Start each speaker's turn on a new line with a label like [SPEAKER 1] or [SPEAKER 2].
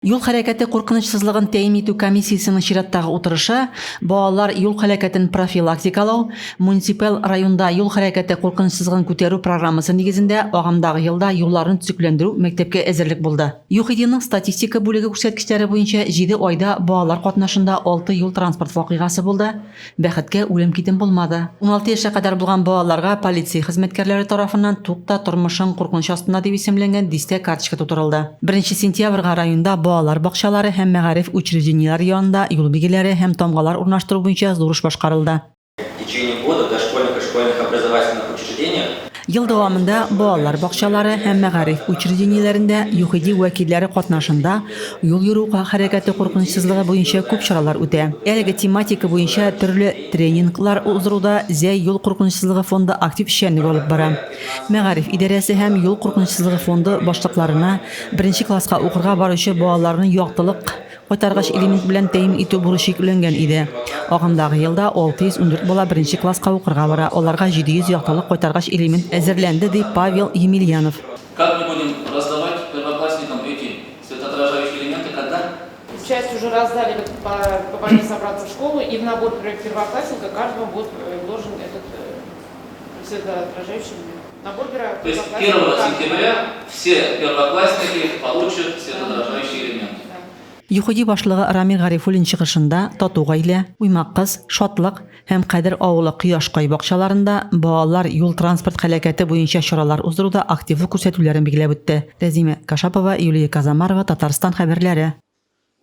[SPEAKER 1] Юл хәрәкәте куркынычсызлыгын тәэмин итү комиссиясенең чираттагы утырышы балалар юл һәлакәтен профилактикалау, муниципаль районда юл хәрәкәте куркынычсызлыгын күтәрү программасы нигезендә агымдагы елда юлларны төзекләндерү мәктәпкә әзерлек булды. ЮХИДИның статистика бүлеге күрсәткечләре буенча җиде айда балалар катнашында алты юл-транспорт вакыйгасы булды. Бәхеткә, үлем-китем булмады. 16 яшькә кадәр булган балаларга полиция хезмәткәрләре тарафыннан Тукта, тормышың куркыныч астында дип исемләнгән дистә карточка тутырылды. Беренче сентябрьгә районда балалар бакчалары һәм мәгариф учреждениеләре янында юл билгеләре һәм тамгалар урнаштыру буенча зур эш башкарылды.
[SPEAKER 2] В течение года в дошкольных и школьных образовательных учреждениях
[SPEAKER 1] Ел дәвамында балалар бакчалары һәм мәгариф учреждениеләрендә ЮХИДИ вәкилләре катнашында юл йөрү хәрәкәте куркынычсызлыгы буенча күп чаралар үтә. Әлеге тематика буенча төрле тренинглар уздыруда Зәй юл куркынычсызлыгы фонды актив эшчәнлек алып бара. Мәгариф идарәсе һәм юл куркынычсызлыгы фонды башлыкларына беренче класска укырга баручы балаларны яктылык Кайтаргыч элемент белән тәэмин итү бурычы йөкләнгән иде. Агымдагы елда 614 бала беренче класска укырга бара, аларга 700 яктылык кайтаргыч элемент әзерләнде, ди Павел Емельянов.
[SPEAKER 3] Как мы будем раздавать первоклассникам эти светоотражающие элементы, когда?
[SPEAKER 4] Часть уже раздали, помоги собраться в школу, и в набор первоклассника каждому будет вложен этот светоотражающий элемент. Набор
[SPEAKER 3] То есть 1 сентября все первоклассники получат светоотражающий элемент.
[SPEAKER 1] ЮХИДИ башлыгы Рамил Гарифуллин чыгышында Тату гаилә, Уймак кыз, Шатлык һәм Кадер авылы Кояшкай бакчаларында балалар юл-транспорт һәлакәте буенча чаралар уздыруда активлык күрсәтүләрен билгеләп үтте. Рәзимә Кашапова, Юлия Казамарова, Татарстан хәбәрләре.